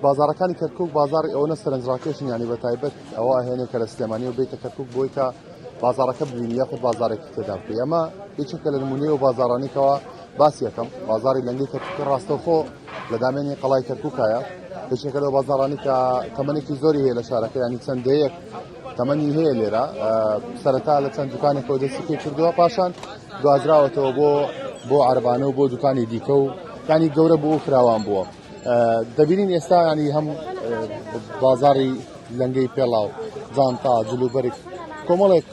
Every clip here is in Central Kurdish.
بازاڕەکانی کەرکوک بازاڕی ئەوەنە سەرنجڕاکێشن یانی بە تایبەت ئەوە ئەهێنێ کە لە سلێمانیەوە بێتە کەرکوک بۆی کە بازاڕەکە ببینی یاخود بازارێکی تێدا بکەی ئەمە یەکێکە لە نمونەی و بازاڕانی کەوا باسی یەکەم بازاری لەنگەی کەرکوک ڕاستەوخۆ لە دامێنی قەڵای کەرکوکایە یەکێکە لەو بازاڕانی کە تەمەنێکی زۆری هەیە لە شارەکە ینی چەند دەیەک تەمەنی هەیە لێرە سەرەتا لە چەند دوکانێکەوە دەستی پێ کردووە پاشان دوازراوەتەوە بۆ بۆ عربانە و بۆ دوکانی دیکە و ینی گەورە بوو و فراوان بووە دەبینین ئێستا ینی هەم بازاری لەنگەی پێڵاو جانتا جلوبەرگ کۆمەڵێک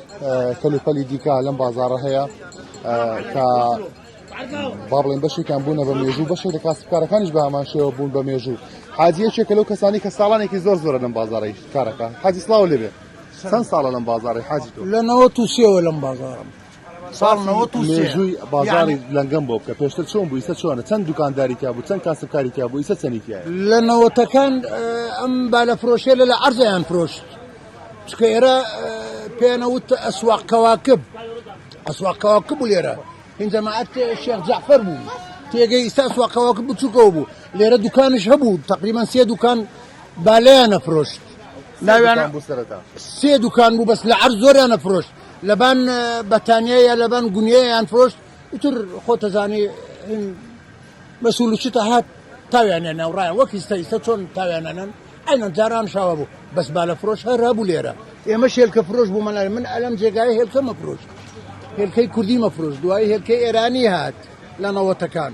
کەلوپەلی دیکە لەم بازارە هەیە کە با بڵێن بەشێکیان بوونە بە مێژوو بەشێک لە کاسبکارەکانیش بە هەمان شێوە بوون بە مێژوو حاجی یەکێکە لەو کەسانی کە ساڵانێکی زۆر زۆرە لەم بازارەی کارەکە حاجی سڵاو لێبێ چەند ساڵە لەم بازارەی حاجی تۆ لە 93ەوە لەم بازارم ساڵ 93 مێژووی بازاری لەنگەم بۆ بکە پێشتر چۆن بوو ئیسە چۆنە چەند دوکانداری تیا بوو چەند کاسبکاری تیا بوو ئیسە چەنی تیایە لە نەوەتەکان ئەم بالە فرۆشێ لە لە عەرزیان فرۆشت چکە ئێرە پێیانەوت ئەسواق کەواکب ئەسواق کەواکب بوو لێرە هین جەماعەت شێخ جەعفەر بوو تێگەی ئیستا ئەسواق کەواکب بچووکەوە بوو لێرە دوکانش هەبوو تقریبا سێ دوکان بالەیانە فرۆشت ناویان بوو سەرەتا سێ دوکان بوو بەس لە عەرز زۆریانە فرۆشت لەبان بەتانیە یا لەبان گونیەیان فرۆشت ئیتر خۆتەزانی مەسولوچتە هات تاویانە ناوڕایان وەک ئیستا ئیستا چۆن تاویانەنن عەینەن جاران شاوە بوو بەس بالە فرۆش هەر هەبوو لێرە ئێمەش هێلکە فرۆش بوو من من ئەلەم جێگای هێلکە مەفرۆشت هێلکەی کوردی مەفرۆش دوای هێلکەی ئێرانی هات لە نەوەتەکان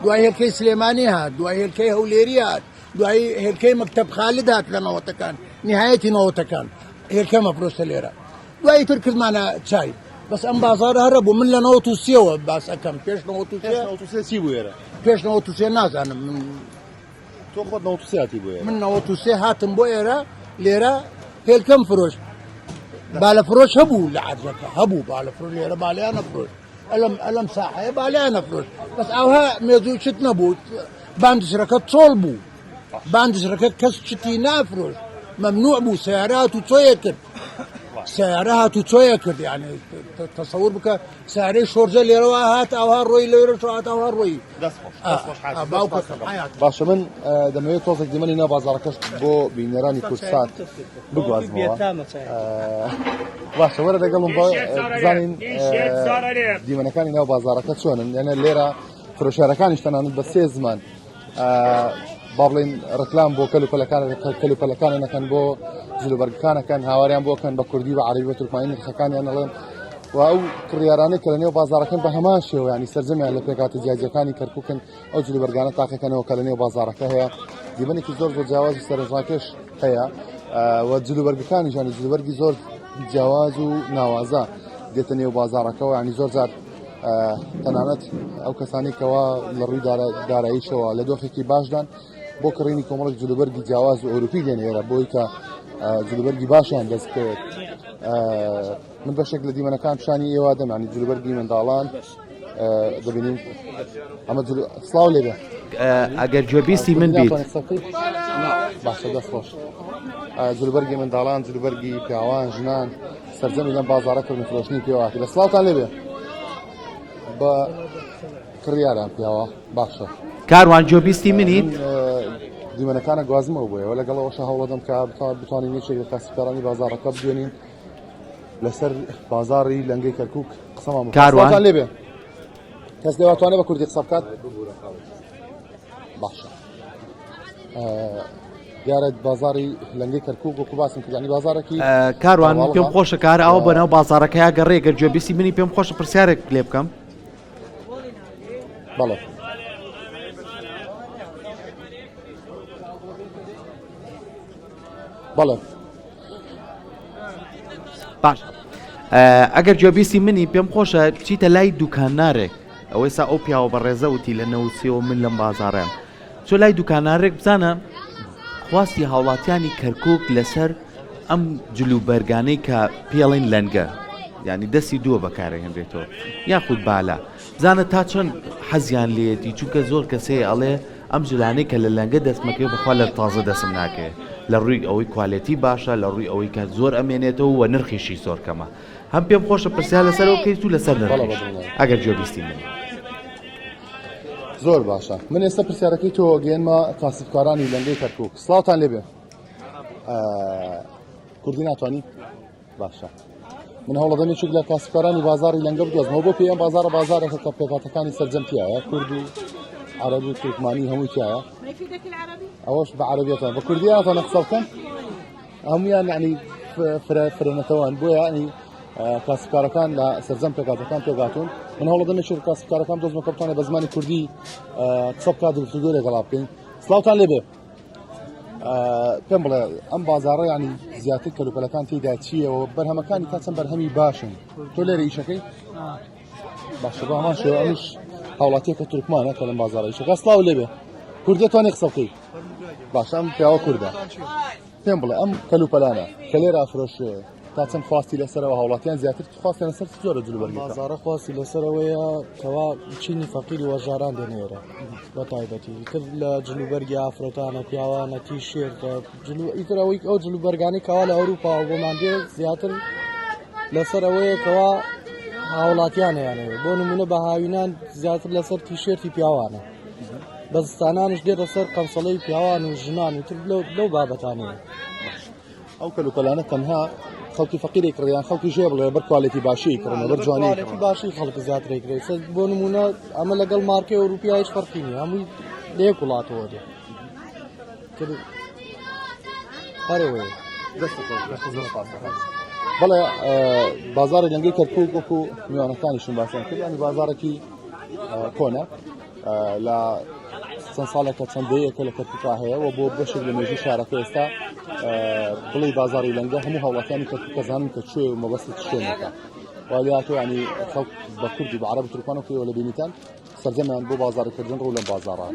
دوای هێلکەی سلێمانی هات دوای هێلکەی هەولێری هات دوای هێلکەی مەکتەب خالد هات لە نەوەتەکان نهایەتی نەوەتەکان هێلکە مەفرۆشتە لێرە دوایی تر کردمانە چای بەس ئەم بازارە هەرە بوو من لە نەوەت و سێوە باس ئەەکەم پێش نەوەت و سێ چی بوو ئێرە پێش نەوەت و سێ نازانم من تۆ خۆت 93 هاتی بۆ ئێرە؟ من 93 هاتم بۆ ئێرە لێرە هێلکەم فرۆشت بالە فرۆش هەبوو لە عەرزەکە هەبوو بالە فرۆش لێرە بالیان نەفرۆشت ئەلم ئەلم ساحەیە بالیان نەفرۆشت بەس ئاوها مێزوو چت نەبوو باندشرەکە چۆڵ بوو باندشرەکە کەس چتی نافرۆشت مەمنوع بوو سیارات و چۆیە کرد سیارە هات و چۆیە کرد یعنی تەسەور بکە سیارەی شۆرجە لێرەوە هات ئاوها ڕۆی لێرە هات ئاوها ڕۆی باشە من دەمەوێت تۆزێک دیمەنی ناو بازاڕەکەش بۆ بینەرانی کوردسات بگوازمەوە باشە وەرە لەگەڵم بزانین دیمەنەکانی ناو بازاڕەکە چۆنن یانە لێرە فرۆشارەکانیش تەنانەت بە سێ زمان با بڵێن ڕکلام بۆ کەل و پەلەکان کەل و پەلەکان نەکەن بۆ جلوبەرگەکانەکەن هاواریان بۆکەن بە کوردی بە عەربی بە تورکمانی نرخەکانیان ئەڵێن و ئەو کڕیارانەی کە لە نێو بازاڕەکەن بە هەمان شێوە ینی سەرجەمیان لە پێکهاتە جیاجیەکانی کەرکوکن ئەو جلوبەرگانە تاقیکەنەوە کە لە نێو بازاڕەکە هەیە دیمەنێکی زۆر زۆر جیاواز و سەرنجڕاکێش هەیە و جلوبەرگەکانیشانی جلوبەرگی زۆر جیاواز و ناوازە دێتە نێو بازاڕەکەەوە ینی زۆر جار تەنانەت ئەو کەسانی کەوا لە ڕووی داراییشەوە لە دۆخێکی باشدان بۆ کڕینی کۆمەڵێک جلوبەرگی جیاواز و ئەوروپی دێن ئێرە بۆی کە جلوبەرگی باشیان دەست بکەوێت من بەشێک لە دیمەنەکان پیشانی ئێوە دەمانی جلوبەرگی منداڵان دەبینین ئەمە سڵاو لێبێ ئەگەر گوێبیستی من بیت باشە دەست خۆش جلوبەرگی منداڵان جلوبەرگی پیاوان ژنان سەرجەمی لەم بازارە کردن فرۆشتنی پێوە لە سڵاوتان لێبێ بە کڕیاران پیاوە باشە کاروان گوێبیستی منیت دیمەنەکانە گوازمەوە بۆیەوە لەگەڵەوەشە هەوڵەدەم کە بتوانین یەکێک لە کاسبکارانی بازاڕەکە بگوێنین لەسەر بازاڕی لەنگەی کەرکک قسەمان کاروان لێبێ کەس لێواتوانێت بە کوردی قسە بکات باشە دیارە بازاری لەنگەی کەرکک وەکو باسم کردانی بازارێکی کاروان پێم خۆشە کار ئەوە بەناو بازارەکەیا گەڕێ گەر گوێبیستی منی پێم خۆشە پرسیارێک لێ بکەم بەڵێ بەڵێ باش ئەگەر گوێبیستی منی پێم خۆشە بچیتە لای دوکانارێک ئەوەی سا ئەو پیاوە بەڕێزە وتی لە نەوسیەوە من لەم بازارەم چۆ لای دوکانارێک بزانە خواستی هاوڵاتیانی کەرکک لەسەر ئەم جلو بەرگانەی کە پێڵین لەنگە ینی دەستی دووە بەکارهێنرێتەوە یاخود بالە بزانە تا چەند حەزیان لێیەتی چونکە زۆر کەس هەیە ئەڵێ ئەم جلانەی کە لە لەنگە دەستمەکەوێ بەخوا لە تازە دەسم ناکەوێ لە ڕووی ئەوەی کوالێتی باشە لە ڕووی ئەوەی کە زۆر ئەمێنێتەوە و نرخیشی زۆر کەمە هەم پێم خۆشە پرسیار لەسەر ئەو بکەیت و لەسەر بەڵێ نرخیش بەدڵنیام. ئەگەر گوێبیستی منی. زۆر باشە من ئێستا پرسیارەکەی تۆ گەێنمە کاسبکارانی لەنگەی کەرکک سڵاوتان لێبێ کوردی ناتوانانی باشە من هەوڵەدەم یەکێک لە کاسبکارانی بازاری لەنگە بدۆزمەوە بۆ پێی ئەم بازارە بازارێکە کە پێکهاتەکانی سەرجەم تیایە کورد و عەرەب و تورکمانی هەمووی تیایە ئەوەش بە عەرەبیەتان بە کوردی ناتوانن قسە بکەن هەمویان یعنی فرە فرەنەتەوەن بۆیە ینی کاسبکارەکان لە سەرجەم پێکاتەکان پێکاتون من هەوڵەدەم یەکێک لە کاسبکارەکان دۆزمە کە بتوانێت بە زمانی کوردی قسە بکات و گفتوگۆ لەگەڵا بکەین سڵاوتان لێبێ پێم بڵێ ئەم بازاڕە ینی زیاتر کەلوپەلەکان تێدا چییەوە بەرهەمەکانی تا چەند بەرهەمی باشن تۆ لێرە ئیشەکەی باشە بە هەمان شێوە ئەمیش هاوڵاتیەکە تورکمانە کە لەم بازاڕە ئیشەکە سڵاو لێبێ کوردە توانێ قسە بکەی باشە ئەم پیاوە کوردە پێم بڵێ ئەم کەلوپەلانە کە لێرە ئەفرۆشرێ تا چەند خواستی لەسەرەوە هاوڵاتیان زیاتر خواستیان لەسەر چ جۆرە جلوبەرگێکە؟ بازاڕە خواستی لەسەرەوەیە کەوا چینی فەقیری وەژاران دێنێرە بە تایبەتی ئیتر لە جلوبەرگی ئافرەتانە پیاوانە تیشێرتە جلو ئیتر ئەوەی ئەو جلوبەرگانی کەوا لە ئەوروپا و بۆمان دێ زیاتر لەسەر ئەوەیە کەوا هاوڵاتیان هەیانەوە بۆ نمونە بە هاوینان زیاتر لەسەر تیشێرتی پیاوانە بە زستانانیش دێتە سەر قەمسەڵەی پیاوان و ژنان و تر لەو بابەتانەیە. ئەو کەلوپەلانە تەنها خەڵکی فەقیری کڕیان خەڵکی ژێ بڵێ بەر کوالێتی باشی کڕن بەر جوانی کوالێتی باشی خەڵک زیاتر کرێت بۆ نمونە ئەمە لەگەڵ مارکەی ئەوروپیا هیچ فەرقی نییە هەمووی لە یەک وڵاتەوە دێ هەرەوەیە بەڵێ بازاری لەنگەی کەرکک وەکو میوانەکانیشم باسیان کرد ینی بازارێکی کۆنە لە چەند ساڵێکە چەند دەیەکە لە کەرکوکا هەیە و بۆ بەشێک لە مێژوی شارەکە ئێستا بڵێ بازاری لەنگە هەموو هاوڵاتیانی کەرکوک دەزانن کە کوێ و مەبەستی چ شوێنێکە والیاتۆ ینی خەڵک بە کوردی بە عەرەب و تورکمان و پێوە لە بینیتان سەرجەمیان بۆ بازاڕیکردن ڕوو لەم بازاڕە.